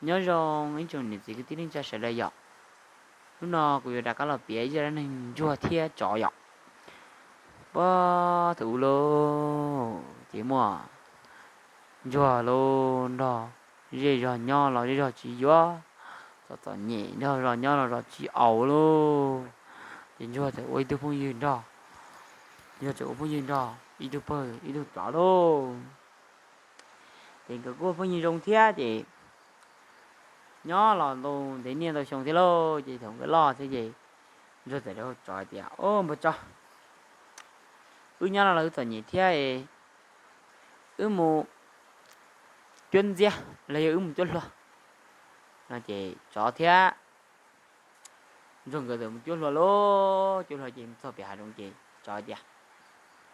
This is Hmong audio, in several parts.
Nyob zoo ib tsoom niam txiv kwv tij neej tsa sawv daws yom. Hnub no kuv yuav rov qab los piav ib zaj dab neeg ntsuag thiab tsov yom. Puag thaum ub lauj, ces muaj ntsuag lauj nrog zej zog nyob los zej zog tsis yuav, txom txom nyem, nrog zos nyob los zos tsis aus lauj. Ces ntsuag txawm ua ib tug phooj ywg nrog, ntsuag txawm ua phooj ywg nrog ib tug pawg ib tug tsov lauj. Ces nkawd kuj phooj ywg zoo thiab ces nyob los ntau ntev niaj ntau xyoo thiab lauj. Ces thaum nkawd loj thiab ces ntsuag txawm rau tsov tias, Au npawg tsov, wb nyob no los wb txom nyem thiab es wb mus cuab ntxiab los yog wb mus cuab hlua. No ces tsov thiab ntsuag nkawd txawm mus cuab hlua lauj. Cuab hlua ces mus txog pem hav zoov ces tsov tias,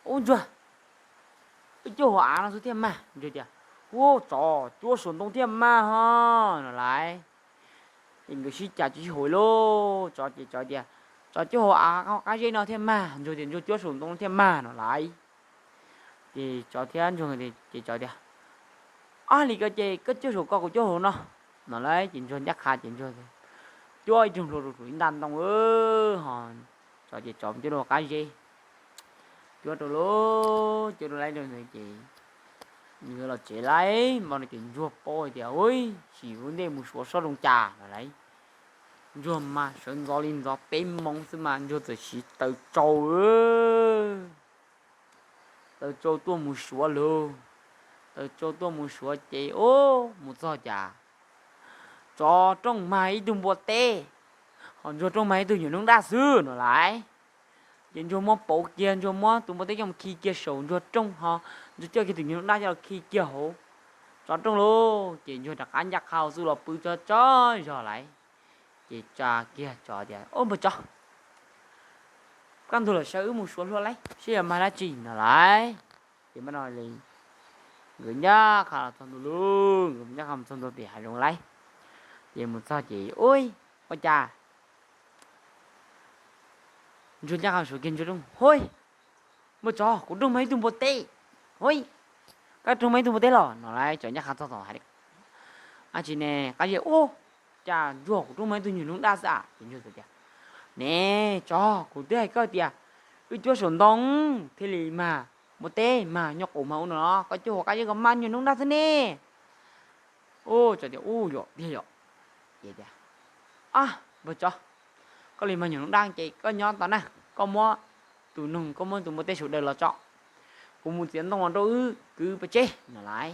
Ub ntsuag, wb cuab hauv av no xwb thiaj mag. Ntsuag tias, Ua tsov, cuab saum ntoo thiaj mag ho, no lauj. Ces nkawd sib cav tsis sib haum lauj. Tsov ces tsov tias, Tsov cuab hauv av qab zeb no thiaj mag. Ntsuag tias, Ntsuag cuab saum ntoo thiaj mag, no lauj. Ces tsov thiab ntsuag ces tsov tias, Ab li ko ces koj cuab saum ko kuv cuab hauv no, no lauj. Ces ntsuag ncaj qha ces ntsuag cuab ib tug hlua rau saum ib ntaj ntoo ho. Tsov ces tsov cuab rau qab zeb, cuab rau lauj, cuab rau lauj rau ntawd ces nkawd los tsev lauj. Hmo no ces ntsuag paub tias, Ub, sim ua ntej mus suav sob zoo cas, no lauj. Ntsuag mas sawv ntxov li ntxov peb moos xwb mas ntsuag txawm siv taws tsau taws tsau tuaj mus suav lauj. Taws tsau tuaj mus suav ces, ub, mus txog cas tsov rooj mag ib tug npua teb, ho ntsuag rooj mag ib tug nyuam noob daj xwb, no lauj. Ces ntsuag muab pauv kiag, ntsuag muab tus npua teb coj mus khi kiag saum ntsuag rooj ho ntsuag coj kiag tus nyuam noob daj coj los khi kiag hauv tsov rooj lauj. Ces ntsuag rov qab ncaj qha xwb los pw tso tso zog lauj. Ces tsa kiag tsov tias, Au npawg tsov, kaj ntug lawm sawv wb mus suav hlua lauj, seb yog mag dab tsi, no lauj. Ces mam no li nkawd ncaj qha los txog ntua lauj, nkawd ncaj qha mus txog ntua pem hav zoov lauj. Ces mus txog ces, Ub, ua cas ntsuag ncaj qha suav kiag ntsuag rooj, Hub, npawg tsov, kuv rooj mag ib tug npua teb. Hub, koj rooj mag ib tug npua teb los, no lauj. Tsov ncaj qha txog tom hav, Ab tsi ne, qab zeb, Ub, cas ntsuag, kuv rooj mag ib tug nyuag noob daj xwb a. Ces ntsuag tias, Ne tsov, kuv twb hais koj tias wb cuab saum ntoo thiaj li mag npua teb, mag nyuag qus mag ub no los, koj cuab hauv qab zeb ko mag nyuag noob daj xwb ne. Ub, tsov tias, Ub, yog tiag yom. Ces tias, Ab npawg tsov, koj li mag nyuag noob daj ces koj nyob tos na, koj muab tus noog, koj muab tus npua teb sawv daws los tso, kuv mus txiav ntoo los rau wb kwv pov tseg, no lauj.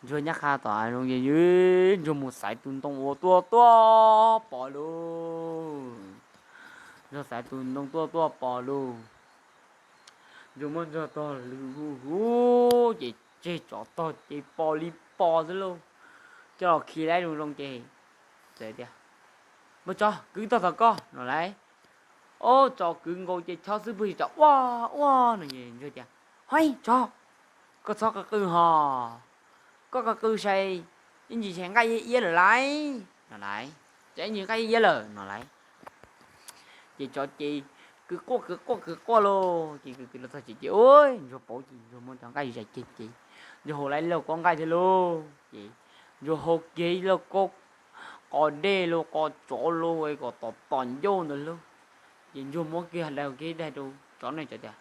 Ntsuag ncaj qha tom hav zoov ces ntsuag mus xaiv tus ntoo uas tuaj tuaj pos lauj. Ntsuag xaiv tus ntoo tuaj tuaj pos lauj. Ntsuag muab ntsuag tog lwm hu hu ces tseg tsov tog ces pos li pos xwb lauj. Coj los khi lauj zoo zoo ces tias, Npawg tsov, kwv tog tom koj, no lauj. Ob tsov kwv nkaus ces chob xub pwg tsov ua ua no ces ntsuag tias, Hub tsov, koj txhob qw qw ho, koj qw qw sai ib ntsis ces nqaij iab lawm lauj, no lauj. Ces ib ntsis nqaij iab lawm, no lauj. Ces tsov ces kwv quaj kwv quaj kwv quaj lauj, ces kwv kwv los txog tsev ces, ub, ntsuag paub ces ntsuag muab cov nqaij zais kiag ces ntsuag hau lauj kaub nqaij thiab lauj. Ces ntsuag hau kiag lauj kaub qos dej lauj, qos tsov lauj, kom tom tom ncauj ntawd lauj. Ces ntsuag muab kiag daig kiag daig rau tsov noj, tsov tias,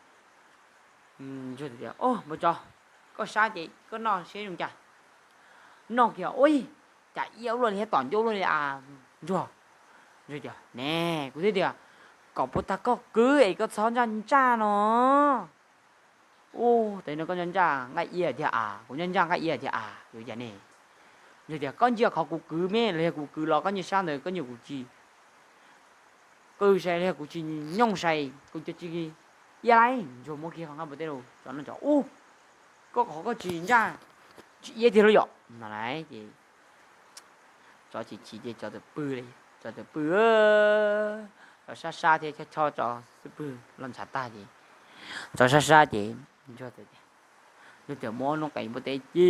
Npawg tsov, koj sab ces koj noj seb zoo cas. Noj kiag, ua cas iab ua luaj li thiab tom ncauj ua luaj li a ntsuag. Ntsuag tias, Ne, kuv twb tias kom puas tag koj kwv es koj txhob ntsaj ntsaj no. Ub, tes no koj ntsaj ntsaj nqaij iab thiab a, kuv ntsaj ntsaj nqaij iab thiab a, yuav cas ne? Ntsuag tias, Koj ntsia qhov kuv kwv me los yog kuv kwv los koj ntsia sab ntawd koj ntsia kuv tsis qw sai los yog kuv tsis nyooj sai, kuv cov tsis iab lauj. Ntsuag muab kiag qhov nqaij npua teb rau tsov noj, tsov, Ub, koj qhov koj tsis ntsaj tsis iab tiag lauj yom, no lauj. Ces tsov chim chim ces tsov txawm pw li, tsov txawm pw, tsov sab sab thiab chob chob tsov xub pwg los ntshav tag ces tsov sab sab ces ntsuag txawm tias, ntsuag txawm muab noob qes npua teb ci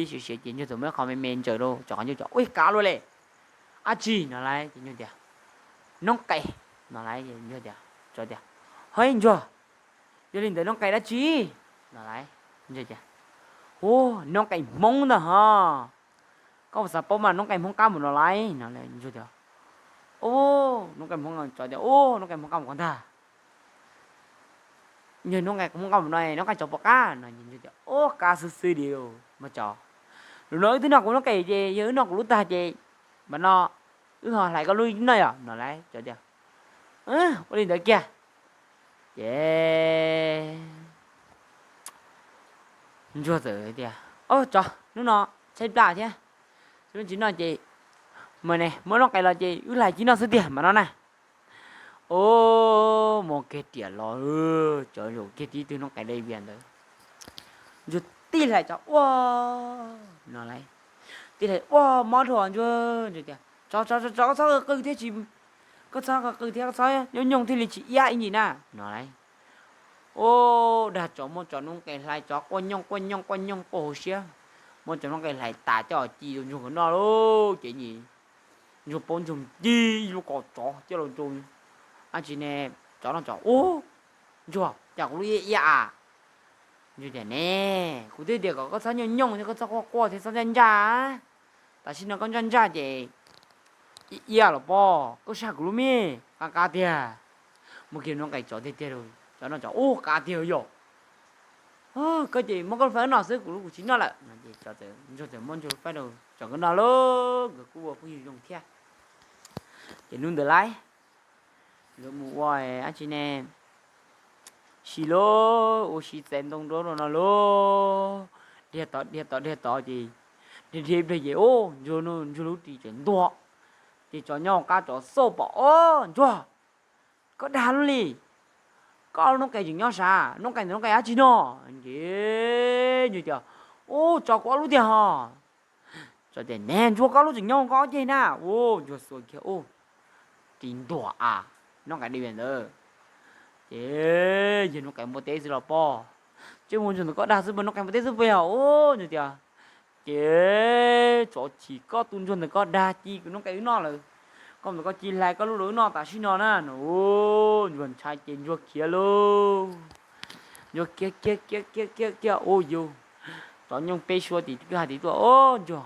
siav siav ces ntsuag txawm muab ib qho me me ntsaws rau tsov qhov ncauj, tsov, Ub, kav luaj li, dab tsi? no lauj. Ces ntsuag tias, Noob qes, no lauj. Ntsuag tias, tsov tias, Hub ntsuag, yog li ntawd noob qes dab tsi? no lauj. Ntsuag tias, Ub, noob qes Hmoob ntag ho, Koj puas xav paub mas noob qes hmoob qab npaum no lauj no. Ntsuag tias, Ub, noob qes hmoob, tsov tias, Ub, noob qes hmoob qab npaum ko ntag. Yog noob qes hmoob qab npaum no, noob qes tsov puas qab no? Ntsuag tias, Ub, qab xwb xwb li os mas tsov. Lub no wb twb noj kuv noob qes ces yog wb noj kuv lub tag ces mam no wb ho hlais koj lub noj yom no lauj. Tsov tias, Ua li ntawd kiag. Ces ntsuag txawm tias, Au tsov, hnub no tshaib plab thiab, tsis noj ces mas ne muab noob qes los ces wb hlais cib noj xwb tiag mas no na. Ub, muab kiag riam los, tsov zaum kiag tib tug noob qes dej vias ntawd. Ntsuag tib hlais tsov ua no lauj, tib hlais ua mob dhau ntsuag. Ntsuag tias, Tsov, tsov, tsov, koj txhob qw thiab tsis, koj txhob qw thiab, koj txhob nyooj nyooj thiaj li tsis iab ib ntsis na no lauj. Ub, dag tsov muab tsov noob qes hlais, tsov quaj nyooj quaj nyooj quaj nyooj quaj hauv siab, muab tsov noob qes hlais tas coj ci rau ntsuag nkawd noj lauj. Ces nim ntsuag paub ntsuag ncig ib lub kaus tsov coj los rau dab tsi ne, tsov no tsov, Ub, ntsuag, cas kuv lub iab iab a? Ntsuag tias, Ne, kuv twb tias kom koj txhob nyooj nyooj thiab koj txhob quaj quaj thiab txhob ntsaj ntsaj. Tam sim no koj ntsaj ntsaj ces iab los pob, koj saj kuv lub me qab qab tiag. Muab kiag noob qes tsov tiag tiag rau, tsov no tsov, Ub, qab tiag yom. Koj ces muab koj lub faib no xwb, kuv lub kuv tsis noj lawm no. Ces ntsuag txawm muab ntsuag lub faib rau tsov nkawd noj lauj, nkawd kuj ua phooj ywg zoo thiab. Ces hnub ntawd lauj, nkawd mus ua dab tsi ne, si lauj, ua si txais ntoo rau no lauj, dhia tod dhia tod dhia tod ces dhia dhia ib pliag ces ub, ntsuag, ntsuag lub ris tseem ntuag. Ces tsov nyob hauv qab tsov xauj pom, Ob, ntsuag, koj dag luaj li, koj ob lub noob qes tseem nyob sav, noob qes ntawm noob qes dab tsi no? Ces ntsuag tias, Ub, tsov, kuv ob lub tiag hos. Tsov tias, Ne, ntsuag, koj lub tseem nyob koj ob ceg na. Ub, ntsuag xuas kiag ub, ris ntuag a, noob qes dej vias ntawd. Ces yog noob qes npua teb xwb los pob, tseem muaj ntsuag ntawm koj dag xwb puas, noob qes npua teb xwb puas yog? Ub, ntsuag tias, Ces tsov, chim koj tus ntsuag ntawm koj dag ci kuv noob qes wb noj lawm, koj ntawm koj ci hlais koj lub los wb noj tam sim no na no. Ub, ntsuag ntshai ces ntsuag khiav lauj. Ntsuag khiav khiav khiav khiav khiav khiav, ub, yus tsov nyooj peb suab tim kwj ha tim tuaj, Ob, ntsuag,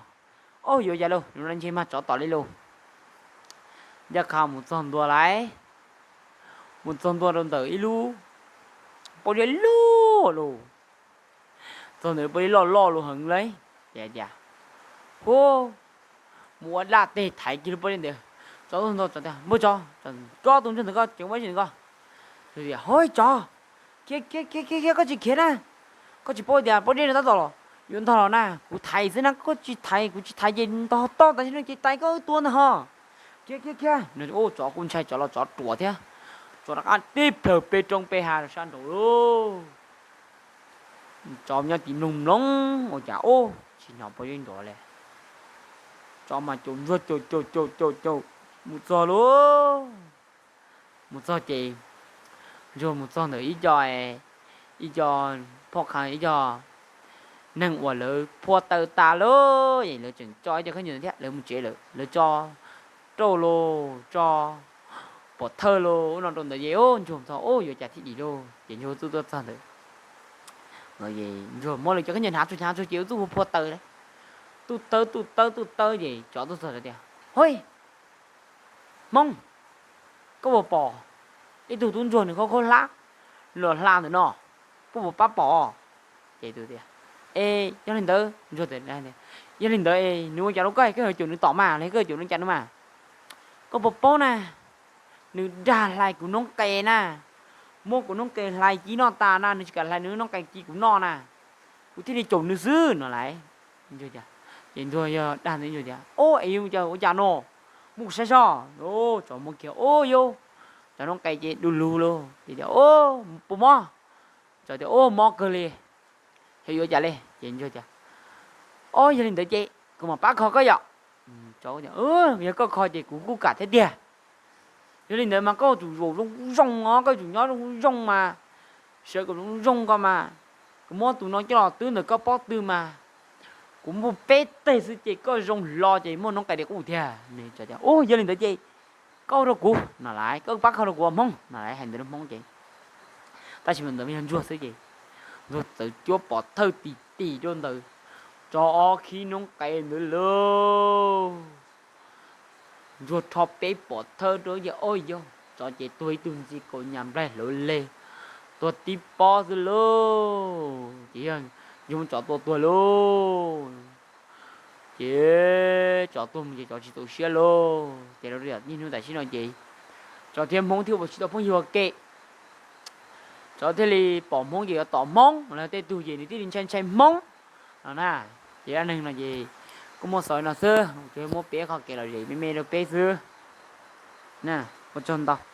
ob, yuav cas lauj, ntshe mag tsov tom li lauj. Ncaj qha mus txog ntua lauj, mus txog ntua rau ntawm ib lub pob zeb loj lauj. Txog ntawm lub pob zeb loj loj loj heev lauj, ces tias, Hu, mus ua dab teg thaiv kiag lub pob zeb ntawd. Tsov tuaj nto, tsov tias, Npawg tsov, koj tus ntsuag ntawm koj tseem ua dab tsi ntawm koj? Hos tsov, khiav khiav khiav khiav, koj tsis khiav na, koj tsis paub tias pob zeb no tab tom los yuav ntog los na, kuv thaiv xwb na, koj tsis thaiv, kuv tsis thaiv ces ntog toj tas no ces tais koj wb tua ntag hos. Khiav khiav khiav. Tsov kuj ntshai tsov los tsov ruam thiab, tsov rov qab tib plhaws peb roob peb hav rau sab nraud lauj. Tsov nyob tim mloog mloog ua cas ub tsis hnov pob zeb nrov li. Tsov mas caum ntsuag caum caum caum caum caum mus txog lauj. Mus txog ces ntsuag mus txog ntawm ib co, ib co phoj kha ib co neeg uas lawv phua taw tas lauj, es lawv tseem tso ib co khaub ncaws thiab lawv mus tsev lawm, lawv tso rauj lauj, tso pov thawj lauj, ub no rau ntawd ces ntsuag txog ub yuav cas thiaj dim lauj, ces ntsuag txawm tuaj txog ntawd no es ntsuag muab lawv cov khaub ncaws hnav tsuag hnav tsuag ces ub txawm hu phua taw lauj, tuj tawb tuj tawb tuj tawb ces tsov tuaj txog tias, Hos, Hmoob, koj puas pom ib tug tub ntsuag nws khaub khaub hlab los hla ntawm no, koj puas pab pom? Ces tias, Es yog li ntawd ntsuag, yog li ntawd es nws ua cas rau koj, koj yuav caum nws tom mas los koj yuav caum nws cas no mas? Koj puas paub na, nws dag hlais kuv noob qes na, muab kuv noob qes hlais ci noj tas na, nws tsis kam hlais nws noob qes ci kuv noj na, kuv thiaj li caum nws xwb no lauj. Ces ntsuag yog dag ntawd ntsuag tias, Ob, es ua cas no, muab kuv saib seb. Tsov muab kiag, Ob, yau, tsov noob qes ces du lug lauj, ces tias, Puas mob? Tsov tias, Ub, mob kawg li, xyov yuav cas li. Ces ntsuag tias, Ob, yog li ntawd ces kuv mam pab kho koj yom. Yog koj kho ces kuv kuj kam thiab tiag. Yog li ntawd mas koj tsum zaum zoo zoo os, koj tsum nyob zoo zoo mas, sawv kom zoo zoo koj mas, kuv muab tus no coj los twb ntawm koj pob tw mas, kuv npuj peb teg xwb ces koj zoo hlo ces muaj noob qes li qub thiab. Ub, yog li ntawd ces koj ua rau kuv no lauj, koj pab kho rau kuv Hmoob no lauj, hais ntawd rau Hmoob ces tab sis mas ntawd yog ntsuag xwb ces ntsuag txawm cuab pov thawj tis tis rau ntawd, Tsov ob khib noob qes ntawd lauj. Ntsuag rho peb pom thawj rau yawg ob yog tsov ces tuag ib tug ntxi kaus nyas nplaig hlawv leg, tuag tib pob xwb lauj. Ces yog ntsuag muab tsov tua tuag lauj. Ces tsov tuag mus ces tsov tsis txaus siab lauj. Ces los rau niaj hnub tam sim no ces tsov thiab hmoob thiaj ua tsis tau phooj ywg ua ke. Tsov thiaj li pom hmoob ces yuav tom hmoob los tej tug ces nws thiaj li ntshai ntshai hmoob no na. Ces dab neeg no ces kuj muaj xaus li no xwb, kuv muab piav qhov kev lom zem me me rau peb xwb. Ua tsaug ntau.